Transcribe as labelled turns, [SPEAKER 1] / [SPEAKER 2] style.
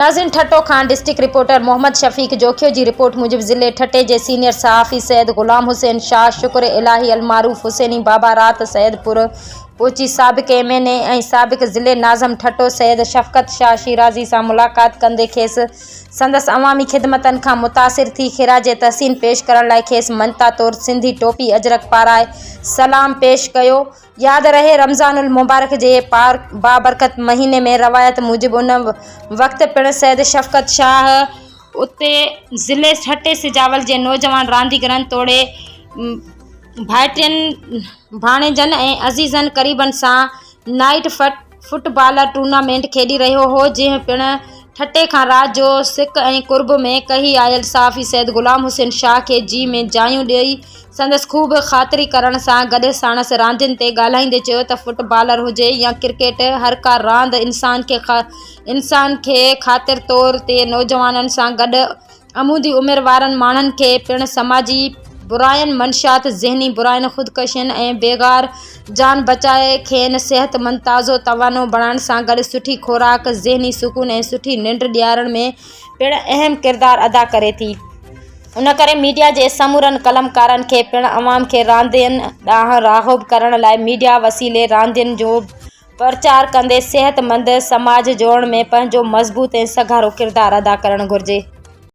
[SPEAKER 1] ناظرين ٺٽو کان district reporter Muhammad Shafiq Jokhio جي رپورٽ موجب ضلعي ٺٽي جي سينيئر صحافي سيد غلام حسين شاهه شڪر الاهي المعروف حسيني بابا رات سيد پور پهچي سابق ايم اين اي ۽ سابق ضلعي ناظم ٺٽو سيد شفقت شاهه شيرازي سان ملاقات ڪندي کيس سندس عوامي خدمتن کان متاثر ٿي خراج تحسين پيش ڪرڻ لاء کيس مڃتا طور سنڌي ٽوپي اجرڪ پارائي سلام پيش ڪيو. ياد رهي رمضان المبارڪ جي بابرڪت مهيني ۾ روايت موجب ان وقت پڻ سيد شفقت شاهه اتي ضلعي ٺٽي سجاول جي نوجوان رانديگرن توڙي ڀائٽين ڀاڻيجن ۽ عزيزن قريبن سان نائيٽ فٽ بال ٽورنامينٽ کيڏي رهيو هو جنهن پڻ ٺٽي کان رات جو سڪ ۽ قرب ۾ ڪهي آيل صحافي سيد غلام حسين شاهه کي جي ۾ جايون ڏئي سندس خوب خاطري ڪرڻ سان گڏ ساڻس راندين تي ڳالهائيندي چيو ته فٽ بالر هجي يا ڪرڪيٽ هر ڪا راند انسان کي انسان کي خاطر طور تي نوجوانن سان گڏ عمودي عمر وارن ماڻهن کي پڻ سماجي براين، منشيات، ذهني براين، خودڪشين ۽ بيگار جان بچائي کين صحتمند تازو توانو بڻائڻ سان گڏ سٺي خوراڪ، ذهني سڪون ۽ سٺي ننڊ ڏيارڻ ۾ پڻ اهم ڪردار ادا ڪري ٿي. ان ڪري ميڊيا جي سمورن قلمڪارن کي پڻ عوام کي راندين ڏانهن راغب ڪرڻ لاء ميڊيا وسيلي راندين جو پرچار ڪندي صحتمند سماج جوڙڻ ۾ پنهنجو مضبوط ۽ سگهارو ڪردار ادا ڪرڻ گهرجي.